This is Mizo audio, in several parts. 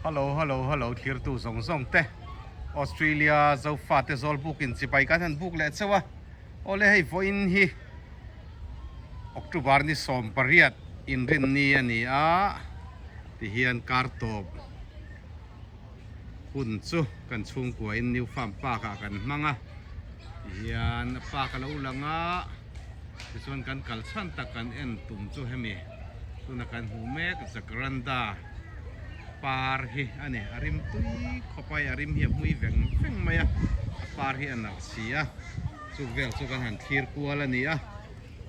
Hello hello hello thlirtu zawng zawng te Australia Zofa te zawl buk in chibai kan han buk leh chauh a awle hei vawiin hi October ni 18 inrinni a ni a tihian kar tawp hun chu kan chhungkua in New Farm Park ah kan hmang a tihian park a lo lang a tichuan kan kal chhan tak kan en tum chu hemi tuna kan hmuh mek Jacaranda par hi a ni a rim tui khawp a a rim hi a hmui veng veng mai a a par hi a nalh si a chu vel chu kan han thlir kual a ni a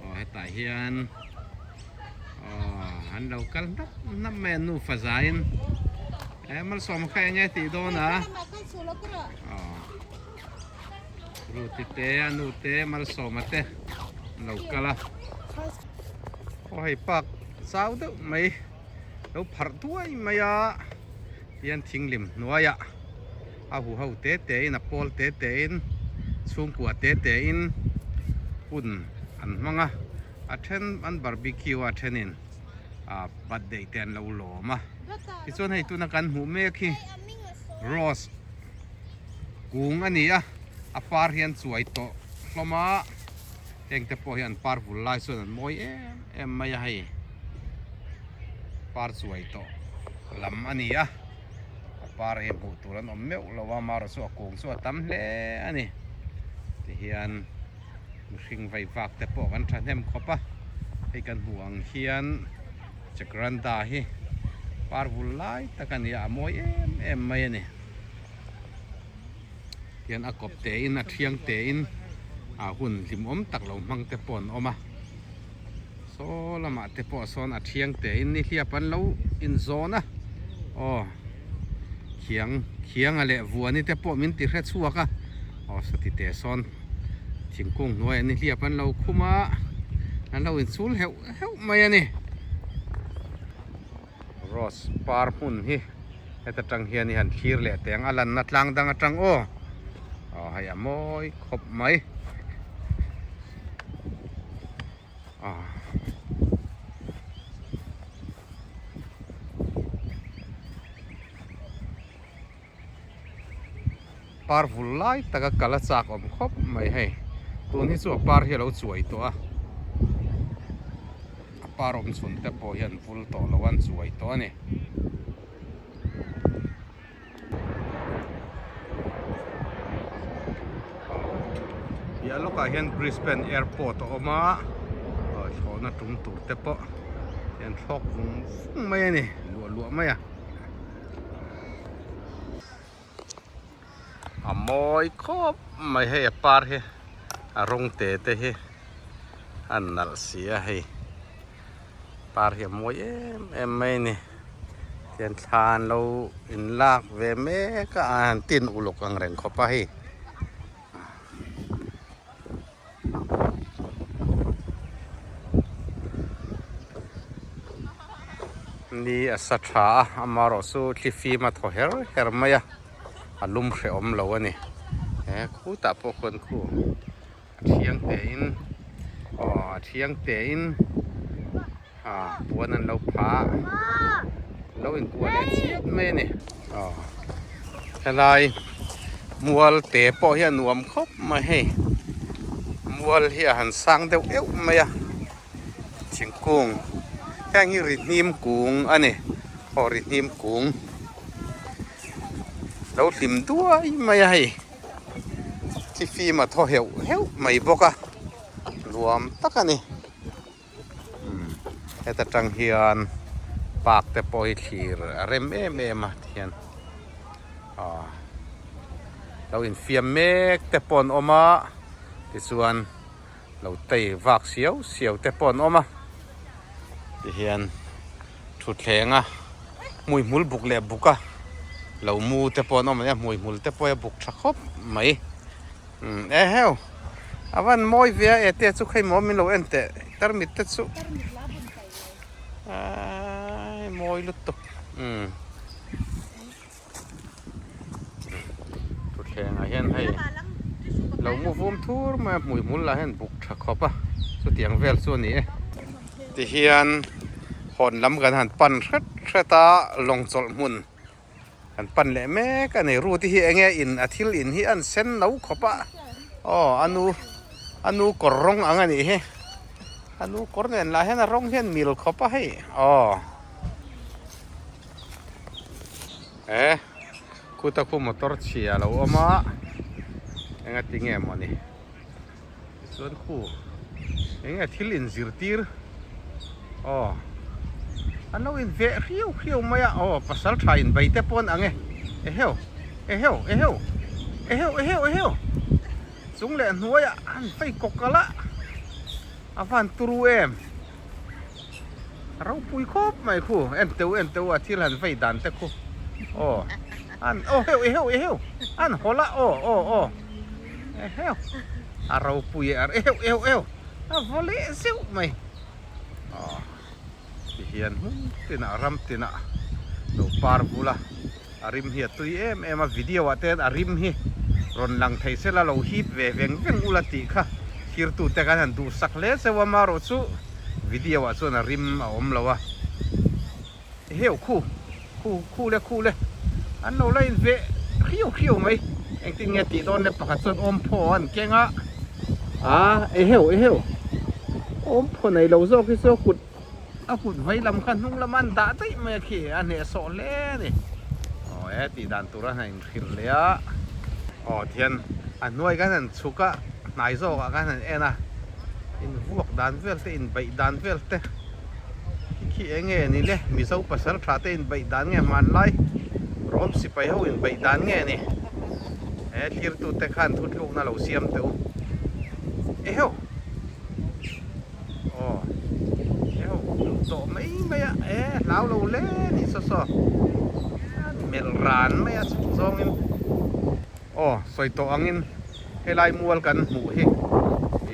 aw hetah hian aw an lo kal hnap hnap mai a nufa zaiin e malsawm kha enge tih dawn a aw Ruti te a nu te malsawma te an lo kal a aw hei park zau deuh mai lo pharh duai mai a tihian thinglim hnuaiah a huho te te in a pawl te te in chhungkua te te in hun an hmang a a then an barbecue a a thenin ah birthday te an lo lawm a tichuan hei tuna kan hmuh mek hi rose kung a ni a a par hi an chuai tawh hlawm a heng te pawh hi an par vul lai chuan an mawi em em mai a hei par chuai tawh lam a ni a a par hi hmuh tur an awm meuh lo a amaherawh chu a kung chu a tam hle a ni tihian mihring vai vak te pawh kan thahnem khawp a hei kan hmuh ang hian jacaranda hi par vul lai tak a ni a a mawi em em mai a ni. Hian a kawp te in a thiang te in a hun hlimawm tak lo hmang te pawh an awm a saw lamah te pawh sawn a thiang te in nihliap an lo inzawn a aw khiang khianga leh vuani te pawh min ti hre chhuak a aw sawti te sawn thingkung hnuaiah nihliap an lo khum a an lo inchul heuh heuh mai a ni. Rose par hmun hi heta tang hian i han thlir leh teh ang a lanna tlang dang atang aw aw hei a mawi khawp mai aw par vul lai taka kal a chak awm khawp mai hei tun hi chu a par hi a lo chuai tawh a a par awm chhun te pawh hian vul tawh lo a an chuai tawh a ni. Piah lawkah hian Brisbane airport a awm a thlawhna tum tur te pawh hian thlawk vung vung mai a ni luah luah mai a. A mawi khawp mai hei a par hi a rawng te te hi a nalh si a hei par hi a mawi em em mai a ni tihian thla an lo in lak ve mek a a han tin uluk ang reng khawp a hei. Ni a sa tha a amaherawh chu thli fim a thaw her her mai a a lum hrehawm lo a ni he khutah pawh khuan khu a thiang te in aw a thiang te in ah puan an lo phah a lo inkuah leh chiat mai a ni aw helai mual te pawh hi a nuam khawp mai hei mual hi a han sang deuh euh mai a thingkung heng hi rihnim kung a ni aw rihnim kung lo hlim duai mai a hei thifim a thaw heuh heuh mai bawk a nuam tak a ni. Heta tang hian park te pawh hi thlir a rem em em a tihian aw lo infiam mek te pawh an awm a tichuan lo tei vak siau siau te pawh an awm a tihian thutthleng a hmuihmul buk leh buk a lo mu te pawh an awm a ni a hmuihmul te pawh hi a buk tha khawp mai. Umm e heu a van mawi ve a e te chu khawi maw min lo en teh tarmit te chu aii mawi lutuk umm thutthleng ah hian hei lo mu vum thur mai a hmui hmul lah hian buk tha khawp a chutiang vel chu a ni e tihian hawn lam kan han pan hret hret a lawng chawlh hmun. Kan pan leh mek a ni. Ruti hi enge in a thil in hi an sen no khawp a. Aw a nu a nu kawr rawng ang a nih hi. A nu kawr nen lah hian a rawng hian mil khawp a hei. Aw. E khuta khu motor chhia a lo awm a. Enga ti nge maw ni. Tichuan khu enge thil inzirtir aw an lo inveh hriau hriau mai a aw pasal tha inbei te pawh an ang e eheu eheu eheu eheu eheu eheu chung leh hnuaiah an vei kawk alh a a van turu em ropui khawp mai khu en teu en teu a thil han vei dan te khu aw an aw heu eheu eheu an hawlh a aw aw aw. Eheu a ropui a eheu eheu eheu a vaw leh zeuh mai aw ti hian hmun tinah ram tinah lo par bula a rim hi a tui em em a video ah te a rim hi rawn lang thei sela lo hip ve veng veng ula tih kha thirtu te khan han duhsak hle cheu a marawh chu video ah chuan a rim a awm lo a. Heu khu khu khu le khu le an lo la in veh hriau hriau mai engtin nge tih dawn le pakhat chuan awm phaw an keng a a eheu eheu awm phaw nei lo zawk hi chu a kut a kut vei lam kha hnung lama an dah daih mai a khi a hnehsawh hle a ni aw e tih dan tur a han inhrilh leh a aw tihian a hnuai khan han chhuk a hnai zawk ah khan han en a invuak dan vel te inbeih dan vel te. Khi eng nge ni le? Mizo pasal tha te inbeih dan nge hmanlai Rom sipai ho inbeih dan nge ni? He thirtute khan thutlukna lo siam teh u. Eheu! Aw, eheu tawh mai mai a, e hlau lo hle ni saw saw. An melh ran mai a chhuk zawngin. Aw, sawi tawh angin helai mual kan hmuh hi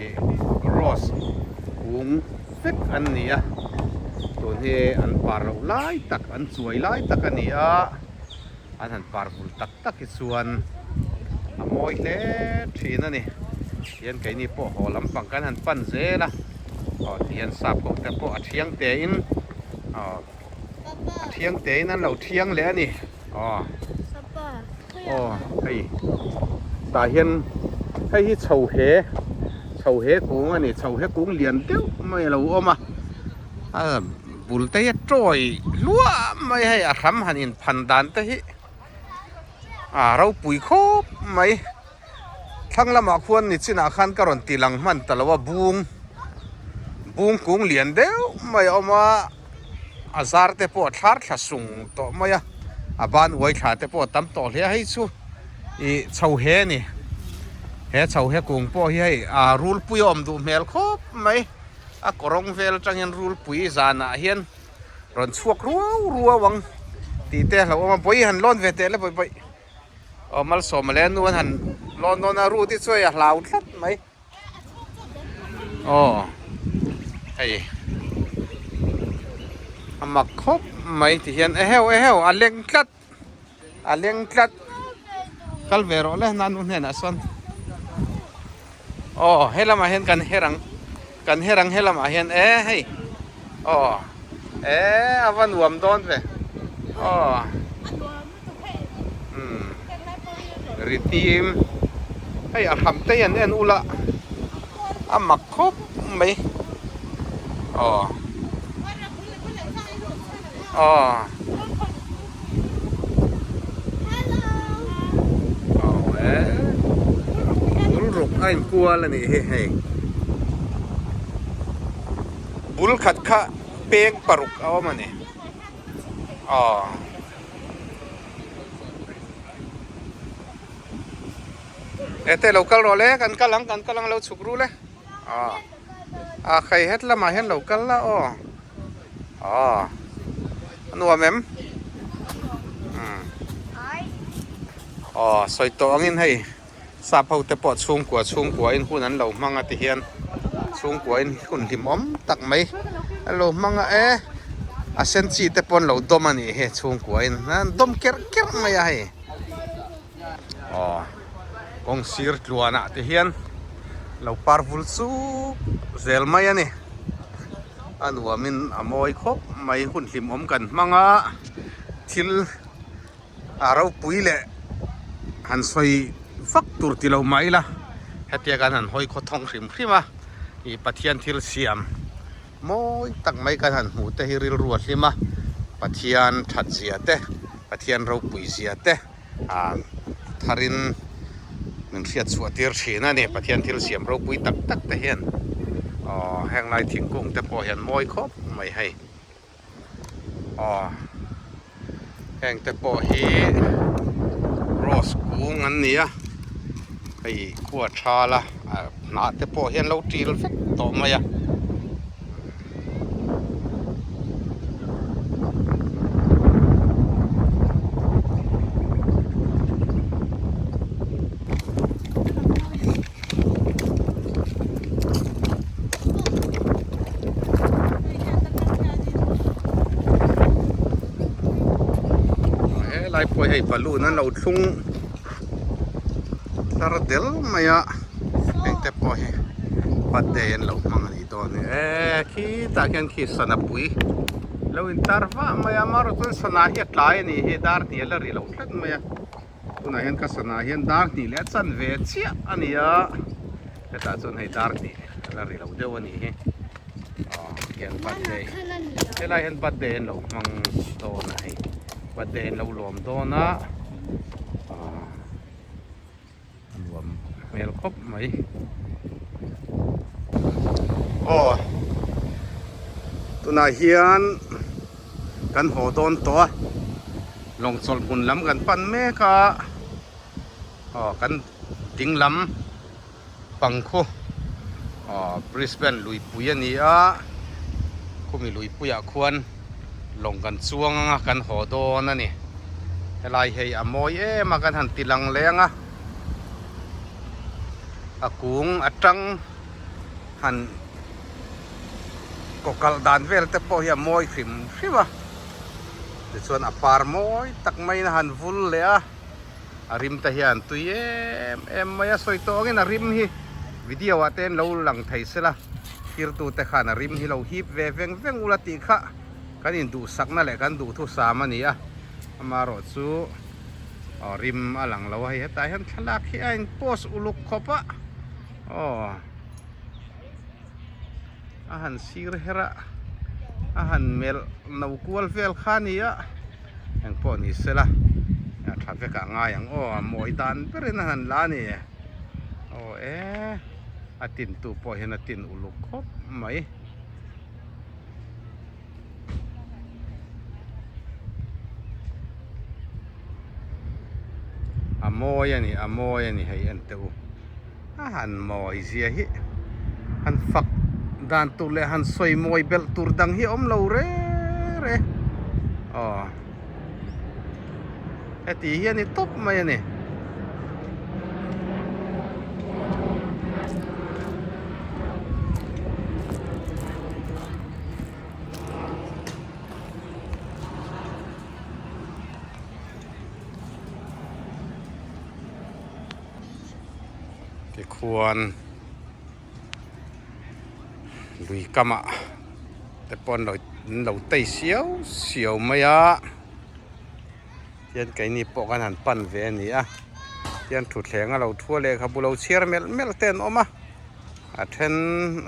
ih rose kung vek an ni a, tun hi an par loh lai tak an chuai lai tak a ni a, an han par bul tak tak hi chuan a mawi hle thin a ni. Tihian keini pawh haw lampang kan han pan zel a, aw tihian sap ho te pawh a thiang tein aw a thiang tein an lo thiang leh a ni. Aw aw hei tah hian hei hi chho he chho he kung a ni chho he kung lian deuh mai a lo awm a a bul te hi a tawi hluah mai hei a hram han in phan dan te hi a ropui khawp mai thlang lamah khuan nichinah khan ka rawn ti lang hman ta lo a bung bung kung lian deuh mai a awm a. A zar te pawh a thlar thla sung tawh mai a, a ban uai thla te pawh a tam tawh hle a, hei chu ih chho he a ni, he chho he kung pawh hi hei a rulpui a awm duh hmel khawp mai, a kawrawng vel atang hian rulpui zanah hian rawn chhuak ruau ruau ang tih te a hlauhawm a, bawi han lawn ve teh le bawi bawi aw malsawma leh a nu an han lawn dawn a, rut hi chu hei a hlau tlat mai. Aw hei a mak khawp mai ti hian eheu eheu a leng tlat a leng tlat kal ve rawh le nanu hnenah sawn aw he lamah hian kan her ang kan her ang he lamah hian e hei aw e a va nuam dawn ve aw. Umm ritim hei a hram te hian en ula a mak khawp mai aw aw aw e bul ruk a inkual a nih hi hei bul khat kha peng paruk a awm a ni. Aw. Ete lo kal rawh le kan kal ang kan kal ang lo chhuk ru le aw a khai het lamah hian lo kal la aw aw a nuam em umm aw sawi tawh angin hei sap ho te pawh chhungkua chhungkua in hun an lo hmang a ti hian chhungkua in hun hlimawm tak mai a lo hmang a e a sen chi te pawh an lo dawm a nih hi chhungkua in an dawm kerh kerh mai a hei aw kawng sir tluan ah te hian lo par vul chuk zel mai a ni a nuam in a mawi khawp mai hun hlimawm kan hmang a thil. A ropui leh han sawi vak tur ti lo mah ila hetia kan han hawi khaw thawng hrim hrim a ih Pathian thil siam mawi tak mai kan han hmuh te hi rilru a hlim a Pathian that zia te Pathian ropui zia te ah tharin min hriat chhuah tir thin a ni Pathian thil siam ropui tak tak te hian aw heng lai thingkung te pawh hian mawi khawp mai hei. Aw heng te pawh hi rose kung an ni a hei khua thal a hnah te pawh hian lo til vek tawh mai a. He lai pawh hi hei balloon an lo thlung tlar del mai a engte pawh hi birthday an lo hmang a nih dawn hi e khitah khian khi sana pui lo intar vah mai a amaherawhchu chuan sana hi a tlai a nih hi dar hnih a la ri lo tlat mai a. Tunah hian ka sana hian dar hnih leh a chan ve chiah a ni a, hetah chuan hei dar hnih a la ri lo deuh a nih hi aw hian birthday helai hian birthday an lo hmang dawn a hei birthday an lo lawm dawn a aw a nuam hmel khawp mai aw tunah hian. Kan haw dawn tawh a, lawng chawlh hmun lam kan pan mek a, aw kan ding lam pang khu aw Brisbane luipui a ni a, khumi luipuiah khuan lawng kan chuang anga kan haw dawn a ni, helai hei a mawi em a kan han ti lang leng a, a kung atang han. Kaw kalh dan vel te pawh hi a mawi hrim hrim a tichuan a par mawi tak maiin a han vul leh a a rim te hian tui em em mai a sawi tawh angin a rim hi video ah te an lo lang thei se la thirtu te khan a rim hi lo hip ve veng veng ula tih kha kan induhsakna leh kan duhthusam a ni a amaherawhchu aw rim a lang lo a hei hetah hian thlalak hi a in post uluk khawp a aw. A han sir her a a han melh no kual vel kha a ni a engpawh ni sela a tha vek ah ngai ang aw a mawi dan berin a han la a ni aw e a tin tu pawh hian a tin uluk khawp mai. A mawi a ni a mawi a ni hei en teh u a han mawi zia hi han fak dan tur leh han sawi mawi belh tur dang hi a awm lo reng reng aw heti hi a ni tawp mai a ni. Tikhuan lui kamah te pawh an lo tei siau siau mai a tian keini pawh kan han pan ve a ni a tian thutthleng a lo thu a lehkhabu lo chhiar melh melh te an awm a a then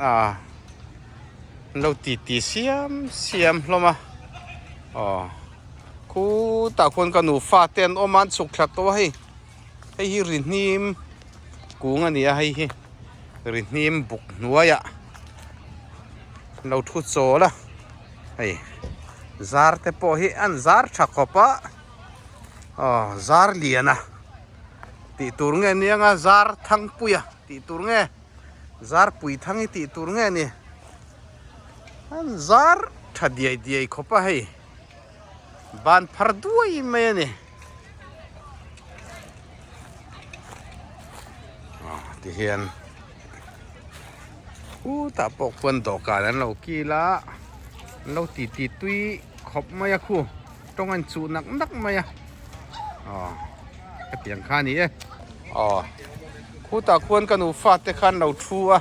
ah an lo ti ti siam siam hlawm a aw khutah khuan ka nufa te an awm a an chhuk thla tawh a hei hei hi ri hnim kung a ni a hei hi ri hnim buk hnuaiah an lo thu chawl a hei zar te pawh hi an zar tha khawp a aw zar lian a tih tur nge nia nga zar thangpuia tih tur nge. Zarpui thang hi tih tur nge ni an zar tha diai diai khawp a hei ban phar duai mai a ni ah tihian khutah pawh khuan dawhkan an lo kil a an lo ti ti tui khawp mai a khu tawng an chuh nak nak mai a aw hetiang kha a ni e aw khutah khuan ka nu fate khan lo thu a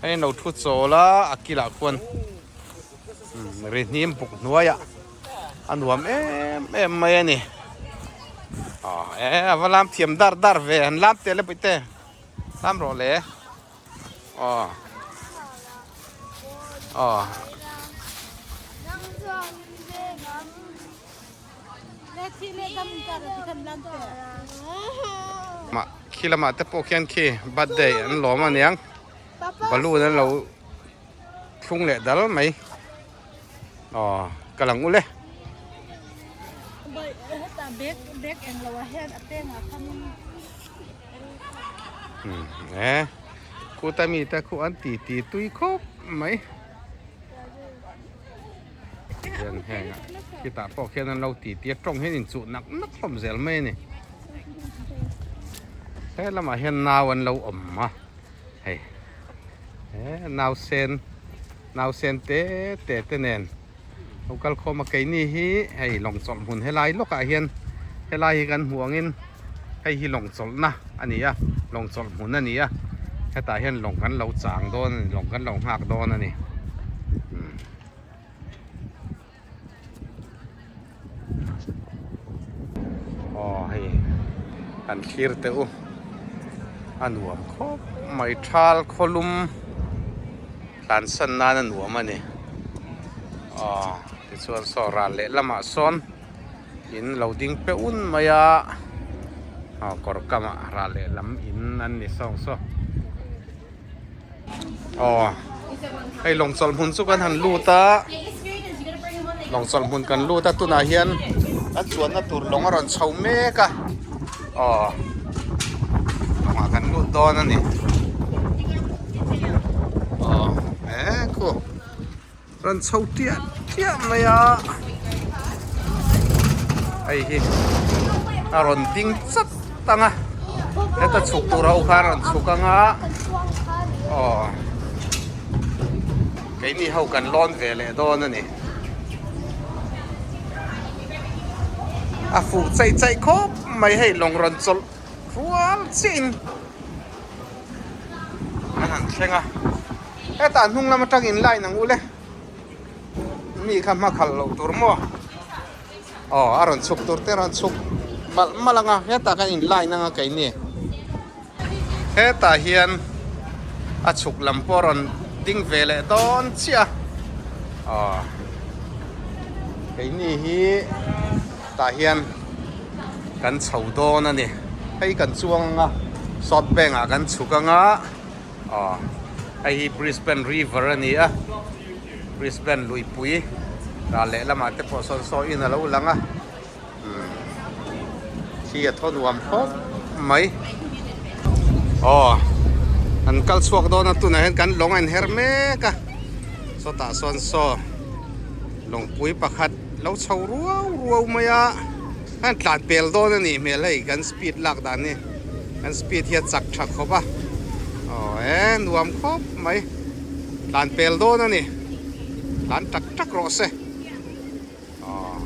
hei an lo thu chawl a a kilah khuan ri hnim buk hnuaiah a nuam em em mai a ni. Aw e a va lam thiam dar dar ve an lam tel a puite lam rawh le aw aw. Mah khi lamah te pawh khian khi birthday an lawm aniang balloon an lo thlung leh dal mai. Aw ka lang ule. E khuta mi te khu an ti ti tui khawp mai. Hian heng ah khitah pawh khian an lo ti ti a tawng hian inchuh nak nak hlawm zel mai a ni. He lamah hian nau an lo awm a hei he nau sen. Nausen te te te nen lo kal khawm a keini hi hei lawng chawlh hmun helai lawkah hian helai hi kan hmuh angin hei hi lawng chawlhna a ni a lawng chawlh hmun a ni a hetah hian lawng kan lo chang dawn a ni lawng kan lo nghak dawn a ni umm. Aw hei an thlir teh u a nuam khawp mai thal khawlum tlansan nan a nuam a ni aw tichuan saw ral leh lamah sawn in lo ding pe un mai a aw kawr kamah ral leh lam in an ni sawng saw. Aw hei lawng chawlh hmun chu kan han lut a lawng chawlh hmun kan lut a tunah hian kan chuanna tur lawng a rawn chho mek a aw lawngah kan lut dawn a ni aw he khu rawn chho tiah tiah mai a hei hi a rawn ding chat ang a heta chhuk tur ho kha a rawn chhuk ang a aw keini ho kan lawn ve leh dawn a ni a fuh chaih chaih khawp mai hei lawng rawn chawlh rual chiah in an han thleng a. Hetah hnung lam atang in line ang ule mi kha hma khalh loh tur maw aw a rawn chhuk tur te a rawn chhuk malh malh ang a hetah khan in line ang a keini hetah hian a chhuk lam pawh a rawn ding ve leh dawn chiah a aw keini hi tah hian kan chho dawn a ni hei kan chuang ang a sawt bank ah kan chhuk ang a. Aw hei hi Brisbane river a ni a Brisbane luipui ral leh lamah te pawh sawn saw in a lo lang a umm khi a thaw nuam khawp mai aw an kal chhuak dawn a tunah hian kan lawng a inher mek a sawtah sawn saw lawngpui pakhat lo chho ruau ruau mai a a tlan pel dawn a nih hmel hei kan speed lak dan hi kan speed hi a chak tha khawp a aw e nuam khawp mai tlan pel dawn a ni tlan tak tak rawh se aw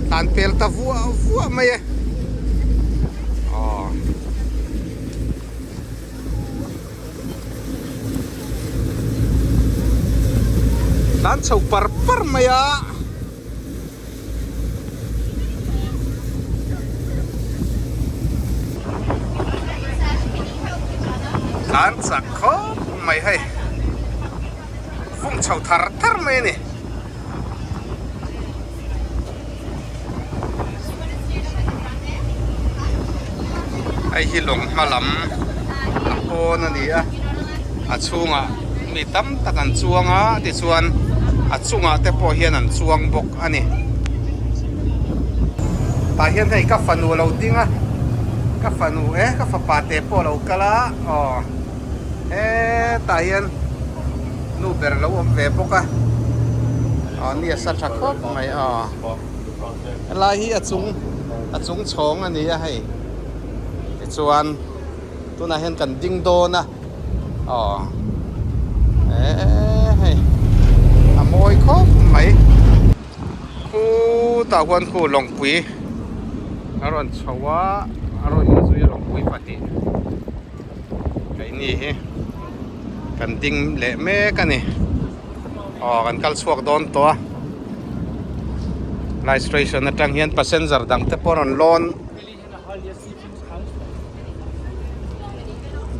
tlan pel ta vuah vuah mai e aw. Tlan chho par par mai a. Tlan chak khawp mai hei vung chho thar thar mai a ni. Hei hi lawng hma lam a pawn a ni a a chhungah mi tam tak an chuang a tichuan a chungah te pawh hian an chuang bawk a ni tah hian hei ka fanu a lo ding a ka fanu e ka fapa te pawh a lo kal a aw hetah hian nu ber a lo awm ve bawk a aw ni a sa tha khawp mai aw helai hi a chung a chung chhawng a ni a hei tichuan tunah hian kan ding dawn a aw eee hei a mawi khawp mai khutah khuan khu lawngpui a rawn chho a a rawn inzui a lawngpui pahnih keini hi kan ding leh mek a ni aw kan kal chhuak dawn tawh a. Lai station atang hian passenger dang te pawh rawn lawn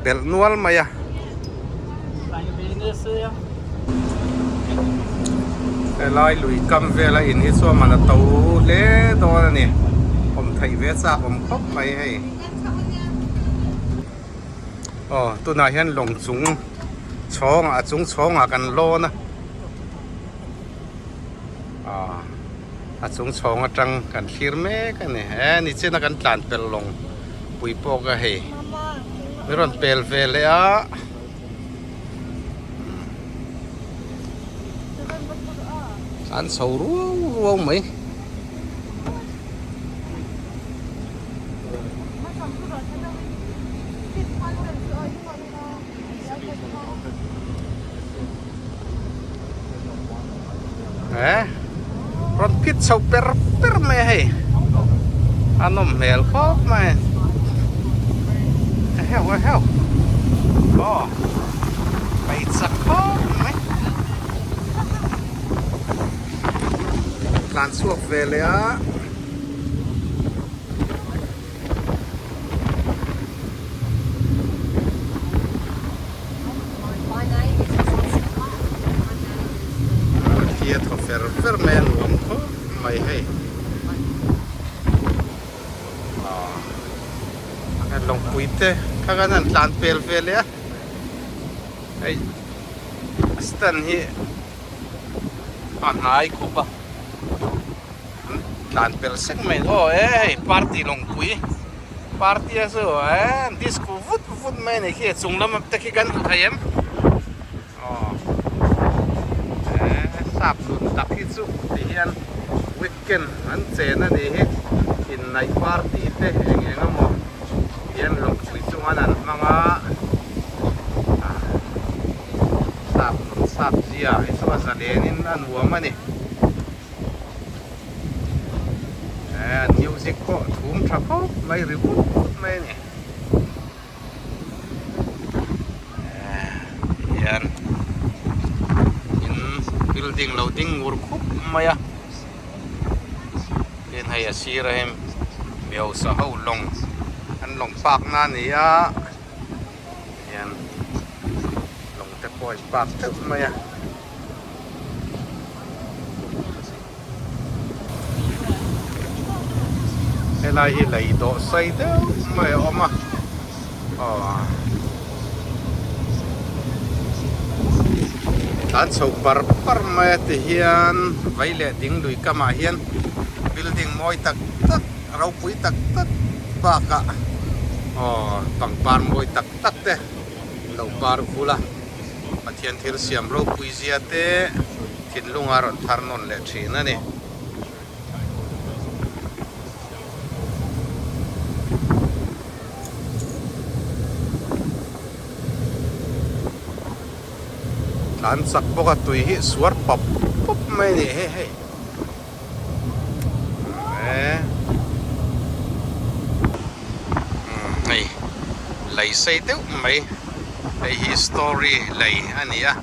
belh nual mai a. Helai lui kam vela in hi chuan man a to hle dawn a ni. Awm theih ve chak awm khawp mai hei. Aw tunah hian lawng chung chhawngah a chung chhawngah kan lawn a. Aw a chung chhawng atang kan thlir mek a ni he nichina kan tlan pel lawng pui pawh ka hei min rawn pel ve leh a an chho ruau ruau mai. He rawn phit chho per per mai a hei a nawm hmel khawp mai eheu eheu aw paih chak khawp mai tlan chhuak ve leh a. Thli a thaw fer fer mai a nuam khawp mai hei aw heng lawngpui te kha khan an tlan pel ve leh a hei stand hi a hnai khawp a. Tlan pel sek mai aw e hei party lawngpui party a chu e disco vut vut mai a ni khi a chung lam te khi kan hmu thei em aw e sap nun tak hi chu ti hian weekend an chen a ni hi inneih party te eng eng emaw hian lawngpui chunga an hmang a sap nun sap zia hi chu a zalen in a nuam a ni. An music pawh thum tha khawp mai ri vut vut mai a ni. Hian in building lo ding ngur khup mai a tin hei a sir a hei mi hausa ho lawng an lawng park na a ni a hian lawng te pawh a in park teuh mai a. Helai hi lei dawh sei deuh mai a awm a aw tlan chho par par mai a ti hian vei leh ding lui kamah hian building mawi tak tak ropui tak tak bakah aw pangpar mawi tak tak te lo par vul a. Pathian thil siam ropui zia te thinlunga rawn thar nawn leh thin a ni. Tlan chak bawk a tui hi suar pap pap mai a ni hei hei. Hei lei sei deuh mai hei hi story lei a ni a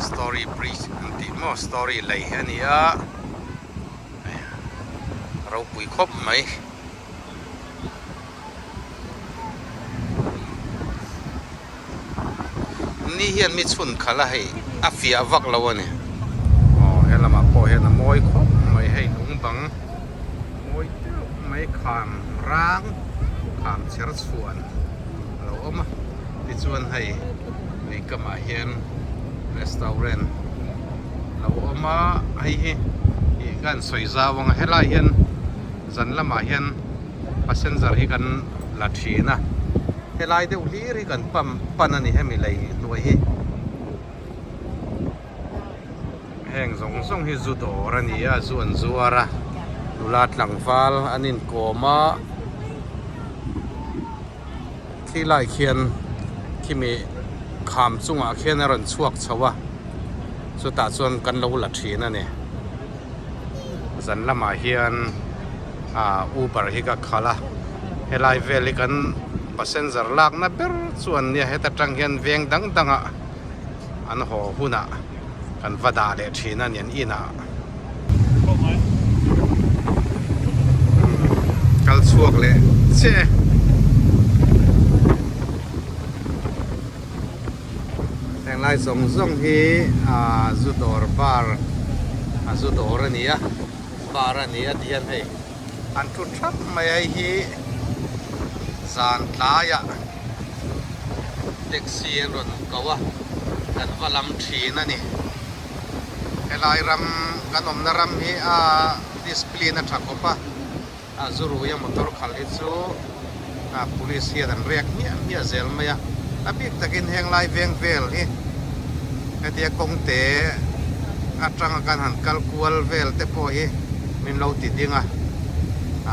story bridge an tih maw story lei a ni a ropui khawp mai. Ni hian mi chhun khalh a hei a fiah vak lo a ni. Aw he lamah pawh hian a mawi khawp mai hei lung bang mawi deuh mai kham rang kham chher chhuan a lo awm a tichuan hei lui kamah hian restaurant a lo awm a hei hi ih ka han sawi zau ang a helai hian zan lamah hian passenger hi kan la thin a. Helai deuh hlir hi kan pam pan a ni hemi lei hnuai hi. Heng zawng zawng hi zu dawr a ni a, zu an zuar a, nula tlangval an inkawm a, khi lai khian khimi kham chungah khian a rawn chhuak chho a, chutah chuan kan lo la thin a ni. Zan lamah hian ah uber hi ka khalh a helai vel hi kan passenger lakna ber chuan nia heta tang hian veng dang dangah an haw hunah kan va dah leh thin a ni an inah. chhuak leh chiah e. Heng lai zawng zawng hi ah zu dawr bar a zu dawr a ni a bar a ni a ti hian hei an thu thap mai a hei hi zan tlaiah taxi an rawn ko a kan va lam thin a ni helai ram kan awmna ram hi a discipline a tha khawp a. A zu ruia motor khalh hi chu police hian an riak hmiah hmiah zel mai a, a bik takin heng lai veng vel hi hetia kawng te atanga kan han kal kual vel te pawh hi min lo ti ding a,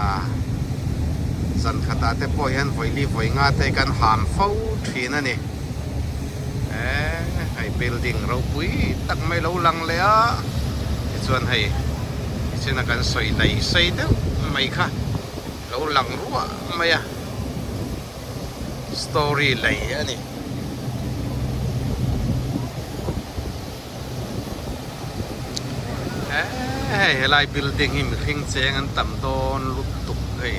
ah zan khatah te pawh hian vawili vawi nga te kan ham fo thin a ni. Eee hei building ropui tak mai lo lang leh a tichuan hei. Tichuan kan sawi daih sei deuh mai kha lo lang ruah mai a, story lei a ni. Hei helai building hi mihring cheng an tam dawn lutuk hei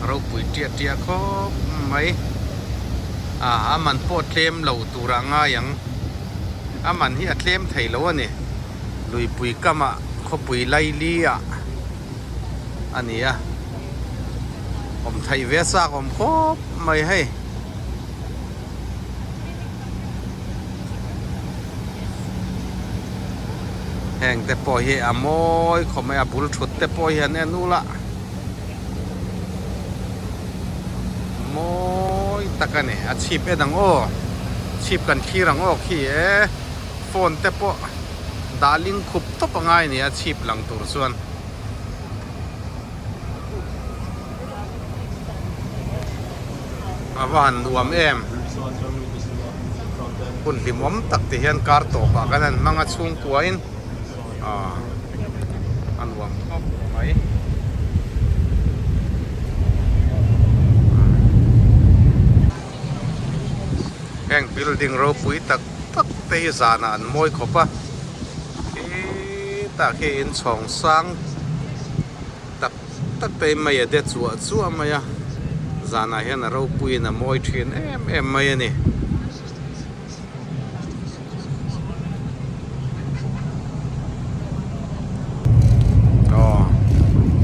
ropui tiah tiah khawp mai a a man pawh tlem lo turah ngai ang a man hi a tlem thei lo a ni. Luipui kamah khawpui laili ah a ni a, awm theih ve chak awm khawp mai hei. Heng te pawh hi a mawi khawp mai a, bul thut te pawh hi an en ula mawi tak a ni, a chhip en ang aw, chhip kan thlir ang aw khi e. Phone te pawh dah ling khup tawp a ngai nia chhip lang tur chuan. A va han nuam em. Hun hlimawm tak ti hian kar tawp ah kan han hmang a chhungkua in ah a nuam khawp mai. Heng building ropui tak tak te hi zanah an mawi khawp a, khitah khi inchhawng sang tak tak te hi mei a de chuah chuah mai a, zanah hian a ropuiin a mawi thin em em mai a ni. Aw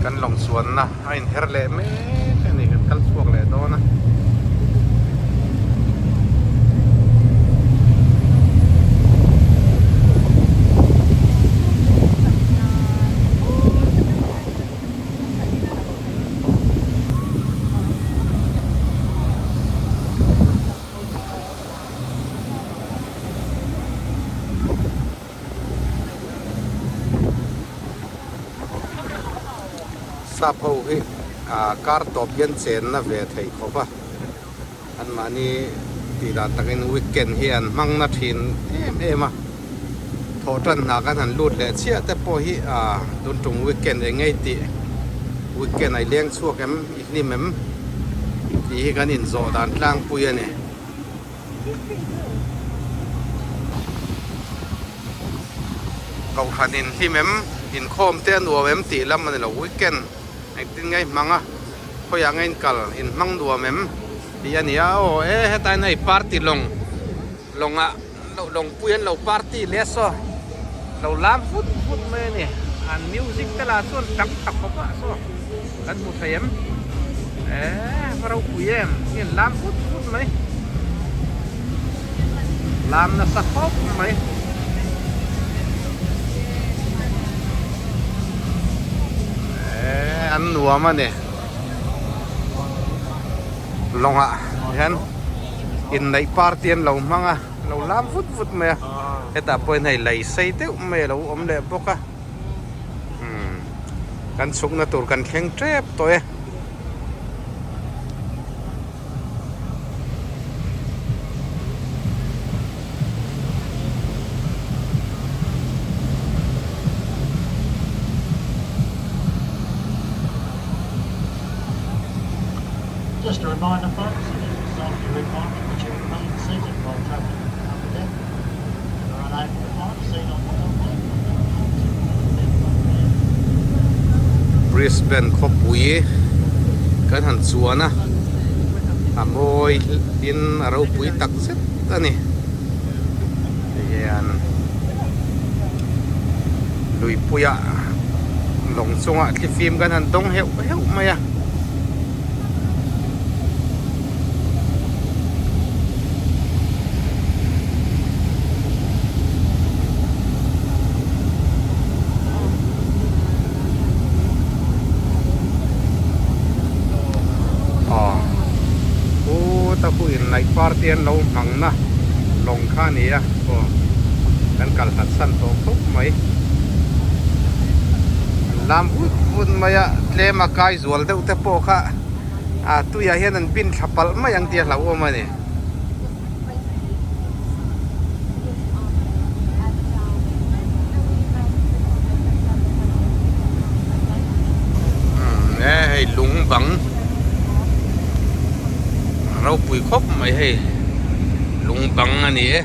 kan lawng chuanna a inher leh mek a ni kan kal chhuak leh dawn a. Sap ho hi kar tawp hian chenna ve thei khawp a, anmahni tih dan takin weekend hi an hmang na thin em em a, thawh tan hna kan han lut leh chiah te pawh hi tun tum weekend eng ngei tih weekend a i leng chhuak em i hlim em tih hi kan inzawh dan tlangpui a ni. Kohhran in hlim em, inkhawm te a nuam em tih lam a ni lo, weekend engtin nge i hmang a, khawiah nge in kal, in hmang nuam em tih a ni a, aw e hetain hei party lawng lawngah lawngpui an lo party leh a saw lo lam vut vut mai a ni, an music te lah chuan tang tha khawp a saw kan hmu thei em e va ropui em hi an lam vut vut mai lam nasa khawp mai. E an nuam a ni lawngah hian inneih party an lo hmang a lo lam vut vut mai a hetah pawhin hei lei sei deuh mai a lo awm leh bawk a umm kan chhukna tur kan thleng tep tawh e. Just a reminder folks, it is a safety requirement that you remain seated while travelling on the upper deck. If you are unable to find a seat on the top deck, Brisbane khawpui. Kan han chuan a, a mawi in a ropui tak zet a ni. Tihian luipuia lawng chungah thlifim kan han dawng heuh heuh mai a. Aw pu ta pu in night party an lo hmang na lawng kha a ni a aw kan kal hlat san tawh khawp mai an lam vut vut mai a tlem a kai zual deuh te pawh kha a tuiah hian an bin thla palh mai ang tih a hlauhawm a ni. E hei lung bang ropui khawp mai hei lung bang a ni e.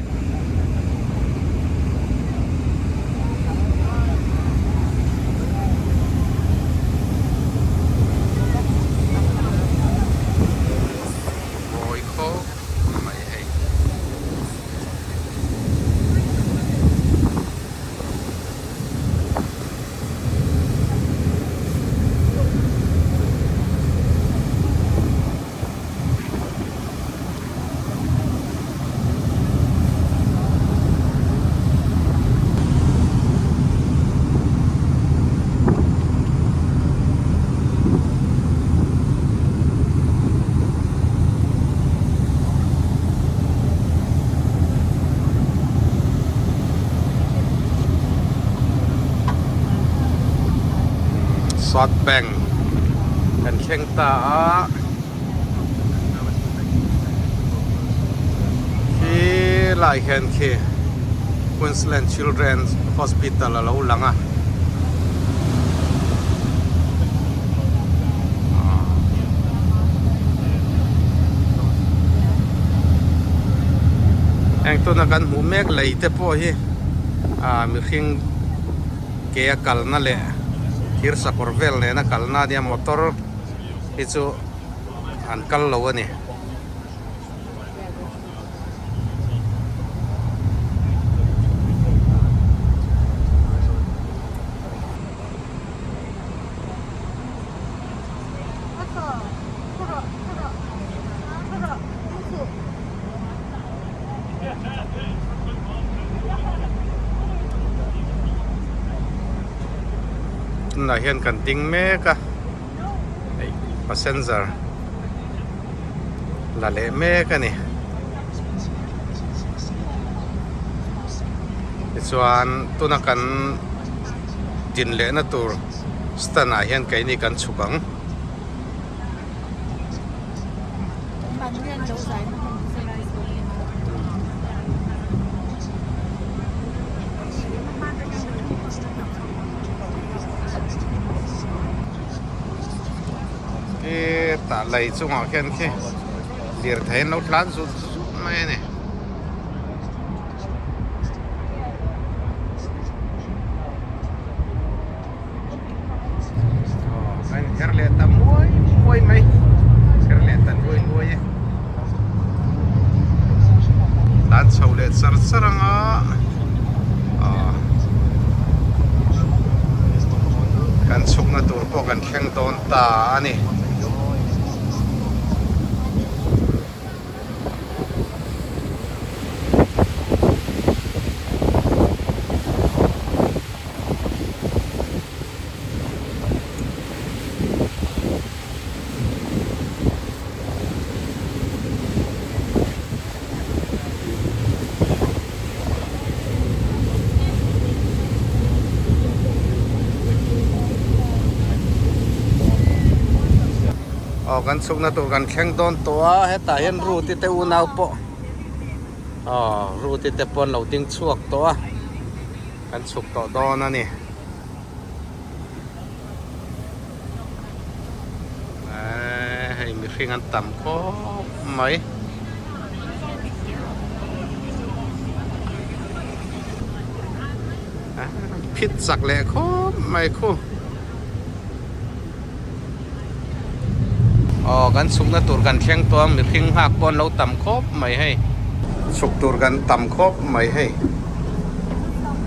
Mawi khawp mai hei. South Bank kan thleng ta a khi lai hian khi Queensland Children's Hospital a lo lang a. Heng tuna kan hmuh mek lei te pawh hi ah mihring ke a kalna leh thir sakawr vel nena kalna ania motor hi chu an kal lo a ni. Tunah hian kan ding mek a hei passenger la leh mek a ni tichuan tuna kan din lehna tur stand ah hian keini kan chhuk ang. Hetah lei chungah khian khi lirthei an lo tlan zut zut mai a ni. Aw a inher leh ta muai muai mai her leh ta luai luai e tlan chho leh char char anga aw kan chhukna tur pawh kan thleng dawn ta a ni. Aw kan chhukna tur kan thleng dawn tawh a hetah hian Ruti te unau pawh aw Ruti te pawh an lo ding chhuak tawh a. Kan chhuk tawh dawn a ni. Eee hei mihring an tam khawp mai. Phit chak leh khawp mai khu. Aw kan chhukna tur kan thleng tawh a mihring nghak pawh an lo tam khawp mai hei. Chhuk tur kan tam khawp mai hei.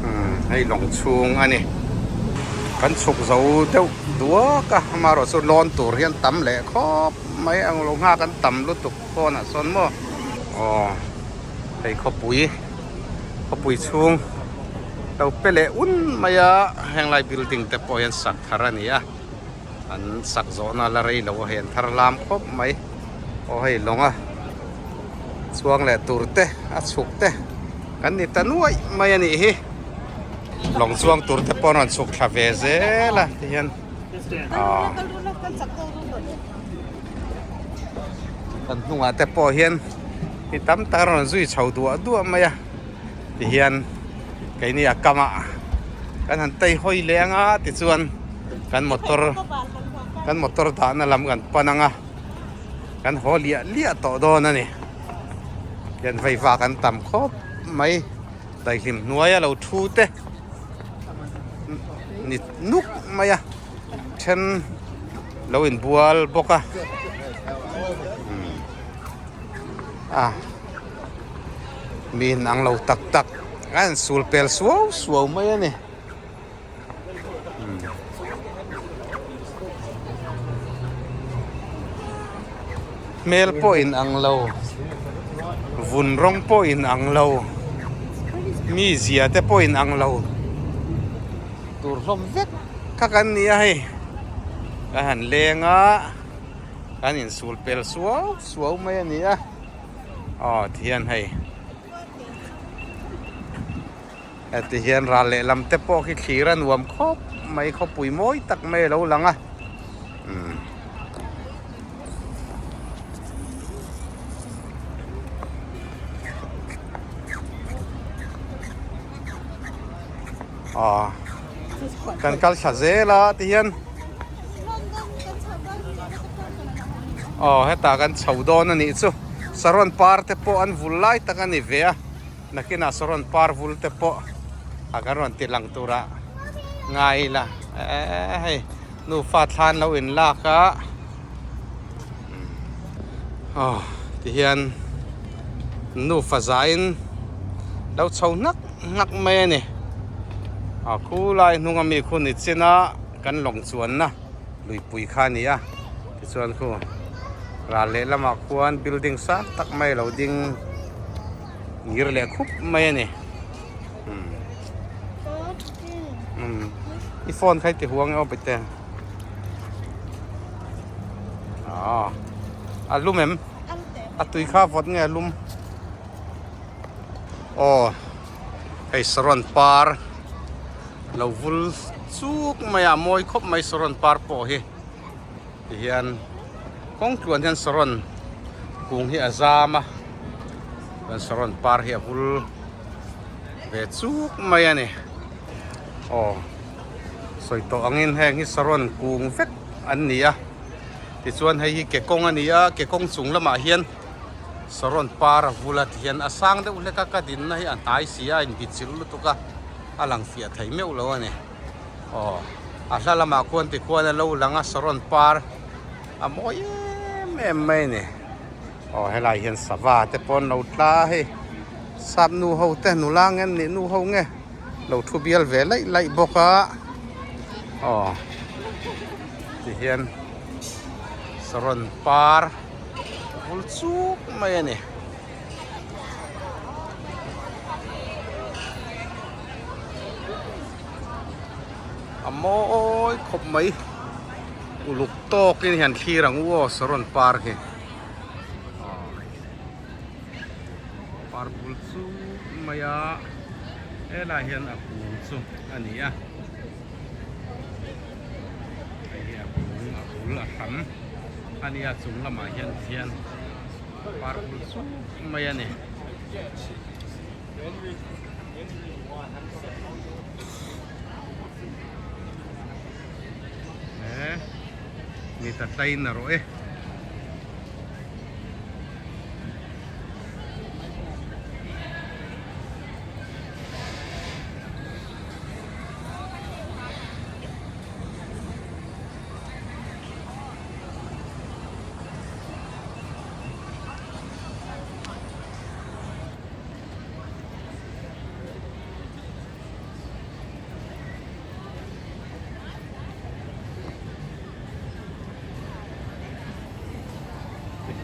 Umm hei lawng chhung a ni. Kan chhuk zo deuh duak a amaherawh chu lawn tur hian tam leh khawp mai ang lo nghak an tam lutuk pawnah sawn maw. Aw hei khawpui khawpui chhung lo pe leh un mai a henglai building te pawh hian sak thar a ni a. An sak zawhna la rei lo a hei an thar lam khawp mai. Aw hei lawng a chuang leh tur te a chhuk te kan ni ta nuaih mai a nih hi. Lawng chuang tur te pawh an rawn chhuk thla ve zel a ti hian aw kan hnungah te pawh hian mi tam tak an rawn zui chho duah duah mai a ti hian keini a kamah kan han tei hawi leh anga tichuan kan motor kan motor dahna lam kan pan anga kan haw liah liah tawh dawn a ni hian vei vak an tam khawp mai daihlim hnuaia lo thu te ni nuk mai a then lo inbual bawk a a mi inang lo tak tak a insul pel suau suau mai a ni. Hmel pawh in ang lo vun rawng pawh in ang lo mi zia te pawh in ang lo tur hlawm vek kha kan ni a hei ka han leng a kan insul pel suau suau mai a ni a aw tihian hei. Heti hian ral lehlam te pawh khi thlir a nuam khawp mai khawpui mawi tak mai a lo lang a umm aw kan kal thla zel a ti hian aw hetah kan chho dawn a nih chu saron par te pawh an vul lai tak a ni ve a. Nakinah saw rawn par vul te pawh a kan rawn ti lang turah ngai ila eee hei nufa thlan lo in lak a aw tihian nufa zain lo chho hnak hnak mai a ni a khulai hnung ami khu ni chin a kan lawng chuanna luipui kha a ni a tichuan khu ral lehlamah khuan building sang tak mai a lo ding. Ngir leh khup mai a ni. Umm. I phone kha i ti huang e aw Pete. Aw. A lum em? A tui kha vawt nge a lum? Aw. Hei saron par lo vul chuk mai a, a mawi khawp mai saron par pawh hi. Tihian kawng tluan hian saron kung hi a zam a chuan saron par hi a vul ve chuk mai a ni aw sawi tawh angin heng hi saron kung vek an ni a tichuan hei hi ke kawng a ni a ke kawng chung lamah hian saron par a vul a tihian a sang deuh hlek a ka dinna hi a hnai si a a inbichilh lutuk a a lang fiah thei meuh lo a ni. Aw a hla lamah khuan tikhuan a lo lang a saron par a mawi em em mai a ni aw helai hian sava te pawh an lo tla a hei sap nu ho te nula nge an nih nu ho nge lo thu bial ve laih laih bawk a aw tihian saron par vul chuk mai a ni. A mawi khawp mai uluk tawkin hian thlir ang u aw saron par hi par bul chu mai a helai hian a kung chu a ni a hei hi a kung a bul a hram a nia chung lamah hian khian par bul chu mai a ni. He mi ta tlai na rawh e.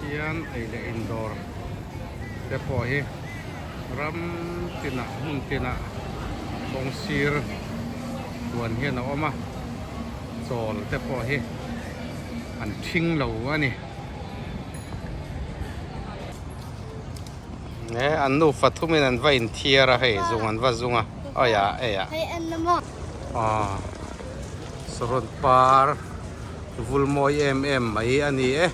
Hian ei leh in dawr te pawh hi ram tinah hmun tinah kawng sir huan hian a awm a chawl te pawh hi an thing lo a ni. He an nufa thumin an va inthiar a hei zung an va zung a awiah eiah aw saron par vul mawi em em mai a ni e.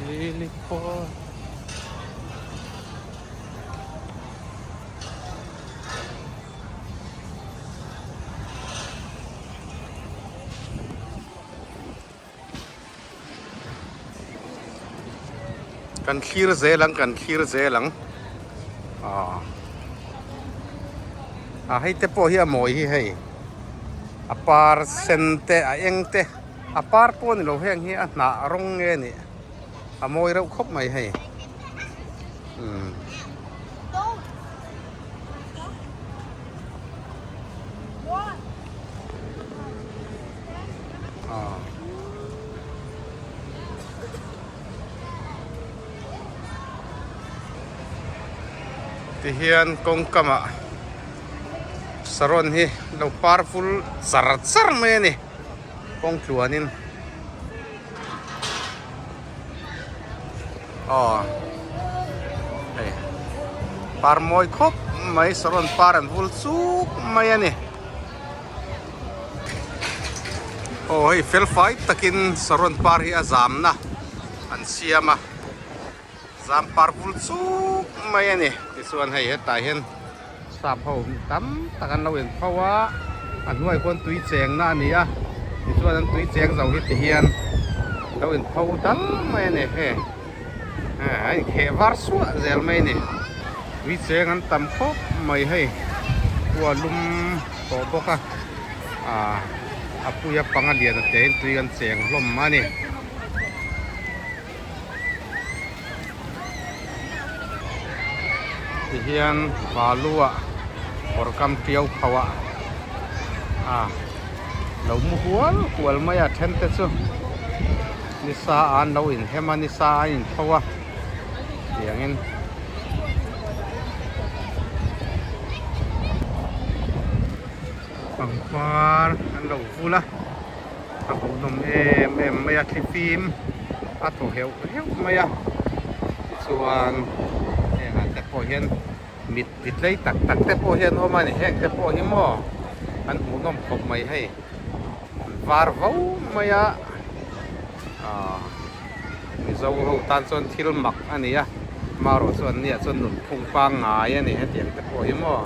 Lily pawh Kan thlir zel ang kan thlir zel ang ah ah hei te pawh hi a mawi hi hei a par sen te a eng te a par pawh a ni lo heng hi a hnah rawng nge a nih a mawi reuh khawp mai hei umm. Tihian kawngkamah saron hi lo par vul char char mai a ni kawng tluanin aw hei par mawi khawp mai saron par an vul chuk mai a ni. Aw hei fel fai takin saron par hi a zamna an siam a zam par bul chuk mai a ni tichuan hei hetah hian sap ho tam tak an lo inpho a a hnuai khuan tui chengna a ni a tichuan an tui cheng zo hi ti hian lo inpho dal mai a ni hei a inkheh var suah zel mai a ni tui cheng an tam khawp mai hei khua lum tawh bawk a ah a puia panga lian a tein tui an cheng hlawm a ni. Tihian balu ah kawr kam tiau pho ah ah lo mu hual hual mai a then te chu nisa an lo inhem a nisa a inpho a tiangin. Pangpar an lo vul a a hmuhnawm em em mai a thlifim a thaw heuh heuh mai a tichuan hengah te pawh hian mit ti tlei tak tak te pawh hi an awm a ni heng te pawh hi maw an hmuhnawm khawp mai hei an var vo mai a aaa. Mizo ho tan chuan thil mak a ni a, marawh chu an nia chuan nunphung pangngai a ni hetiang te pawh hi maw.